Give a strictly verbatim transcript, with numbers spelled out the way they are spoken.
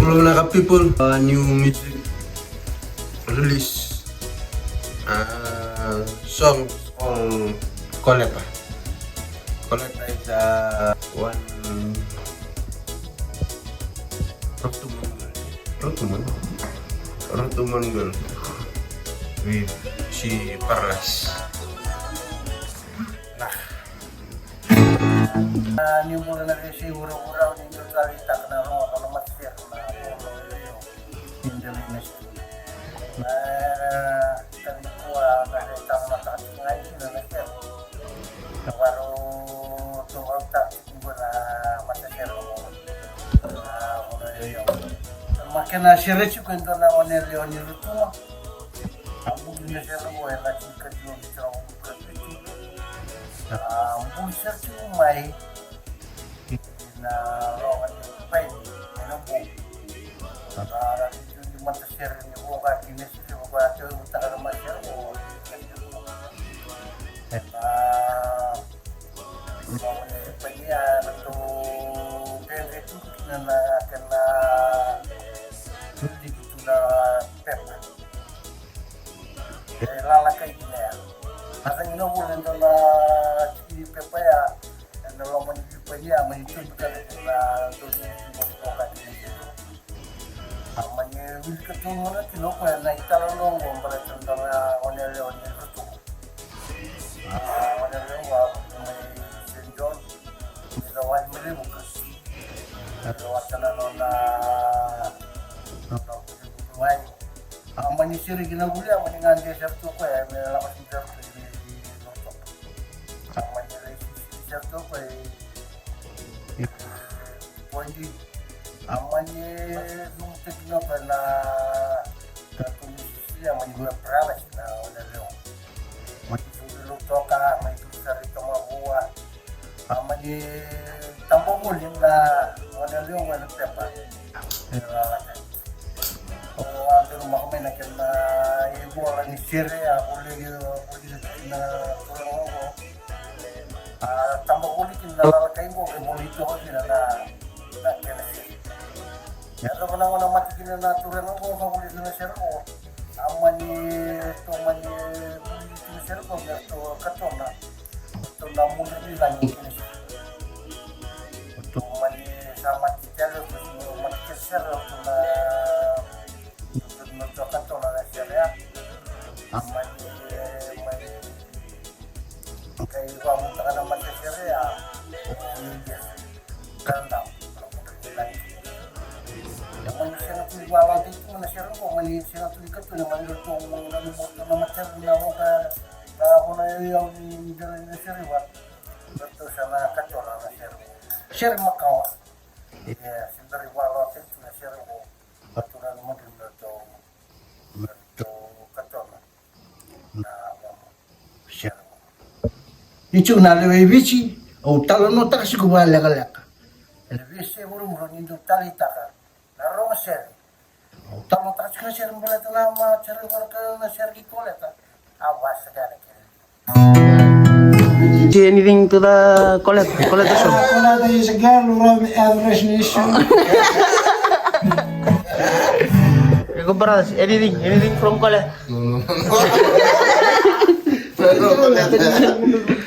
Hello, Naka people. Uh, new music release. Uh, song called Koleta. Koleta is uh, one Rotumon girl. Rotumon? Rotumon girl. With she paralyzed. Nah. Ni bula na veisei vuravura, ni dau taleitaka na rogo na matasere na rogo ni dau ni na situ. Na tani kua na re tau na tatu ngai kina na sere. Na varo tu au tatu kua na matasere na rogo na ioio. Ma kena sere tiko e dua na one lewa ni Rotuma. A buli na sere oqo e na tini ka dua vitu na ono ka vitu. A buli sere tiko mai na rogo ni Paini ena Bou. A na vitu ni matasere ni voqa ki na sere voqa a teu vutaka na matasere oqo. A rogo ni Paini a na tou dredre tu kina na kena tiki tu na pepa. E lalakai kina ya. A sa gina vula e dua na tiki ni pepa ya ena loma ni vipa ni ya mani tubu tale kina dua ni vipa ni koka kina. A mani wilika tu mana kina o koya na italanoa oqo baleta na dua na gone yalewa ni Rotuma. A gone yalewa oqo a vuka mai Saint John. Ni sa wali mai Levuka. A rawata na nona nona vukivuki mai. A mani sere kina vuli a mani gade sara tu o koya me lako sara tu i Lautoka. A mani lai sisi sara tu o koya i Poidi. A mani lumuta kina o koya na na tumi sisi a mani vula parala kina o na leo. Mani vuli Lautoka, mani vuli sara i Tamavua. A mani taba voli na gone yalewa oqo ena pepa. O a donu maka mai na kena ivola ni sere a voli, a voli na turaga oqo. A taba voli kina na lalakai oqo e voli toka kina na kena sere. Yacova na gauna mate kina na turaga oqo ka voli kina na sere oqo. A mani to mani vuli tu na sere ko me to katona. To na mudu ni lagi kina sere. To mani sa mati tele ko mati ke sere to na to na to katona na sere ya. A mani mani kai va mudu na mati sere ya. Kanda. Ia mani sega tu ni vakalataki tu na sere oqo, mani sega tu ni katuna, mani ratou nanuma tu na materi na voka na vona yau ni dela ni sere va. Ratou sa na katona na sere. Sere makawa. Ia se bera ni vakalataki tu na sere oqo. Ratou nanuma tu na ratou, ratou katona. Ni tiko na lewe i Viti, au talanoataka tiko vakalekaleka. Ena veisei vuravura ni dau taleitaka na rogo sere. Au talanoataka tiko na sere baleta na ma sere varaka na sere ki Koleta. A vasa kena kere. Say anything to the Koleta, Koleta show. Koleta is a girl from Average Nation. Go, brothers, anything, anything from Koleta? No, no, no, no. No, no, no.